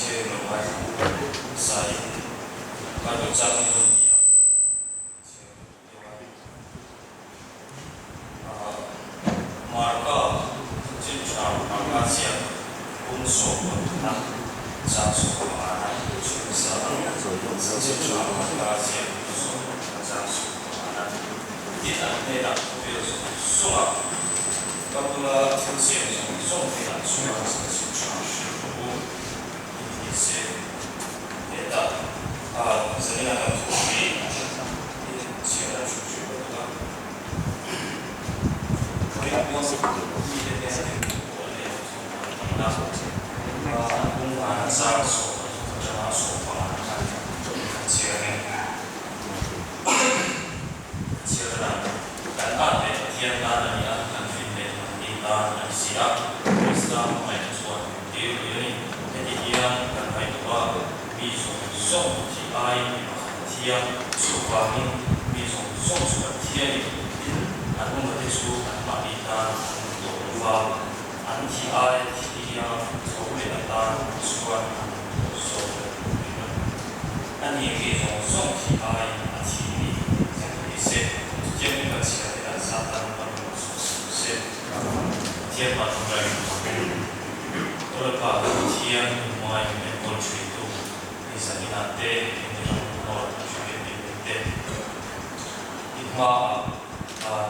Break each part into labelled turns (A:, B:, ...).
A: chhiarin lo ngaithla hmasain Bible chang hi hun ni a chhiar ka duh deuh a. Marka chanchin tha Marka ziak bung 15na chang 15na chhun hmasa ang chanchin tha Marka ziak bung 15na chang 15na tin an hnenah khawvel zawng zawnga ka bula thil siam zawng zawng hnenah chuan chanchin tha hrilh rawh u tih ni se. Hetah zanina kan thu hi in chhiar a thu hrilh ka duh a. Mite hnena tirtu pawh a leh thawm an tam a, an bung an zar 13 atanga 15 khan kan chhiar a ni. Kan chhiar a dan kan at leh Pathian tan a ni a, kan fin leh mahni tan a ni si a, Krista hmangaihna chuan min tir lui a ni. Heti hian kan ngaihtuah a, mi zawng zawng thih aiin mi pakhat a thi a, chuvangin mi zawng zawng chu an thi a ni. Tin, an umate chu anmahni tan an awm tawh lo va, an thih aia thi a tho leh atan chuan an awm tawh zawk a ni tih a ni. A ni mi zawng zawng thih aiin a thi ni tih ni se, chutiangin kan chhiar te kan Satan kan rawn sawi suh se. Pathian mah ṭawngṭai min hmang em? Tawlpa ka Pathian hmuhmai min enkawl ṭhintu ni zaninah te, ni ram hnawr GKP te i hmaah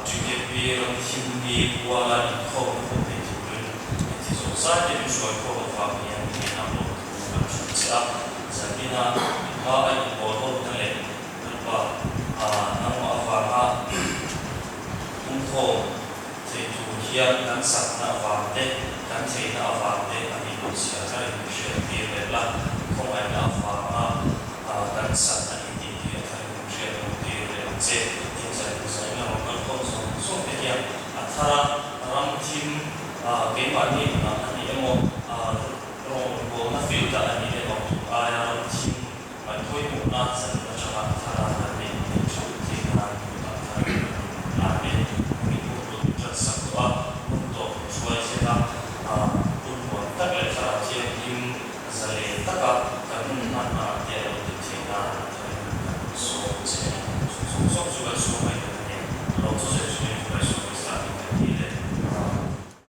A: GKP ram thim ni kuala inkhawmna hun nei turin heti zawh zai te min hruai khawm avang hian i hnenah lawmthu kan hrilh che a. Zanina i hma a inbawl hawtna leh Lalpa nangmah avanga pumkhawm thei tur hian kan chakna avang te, kan theihna avang te a nih loh zia kha in hriat tir leh la, khawngaihna avanga kan chak a ni tih hi a tharin min hriat loh tir leh ang che. Tin, zain a rawn kal khawm zawng zawng te hian a thar a, ram thim keimahni nunah a ni emaw, rawngbawlna field ah a ni emaw, tun aia ram thim ngaihpawimawhna zanin.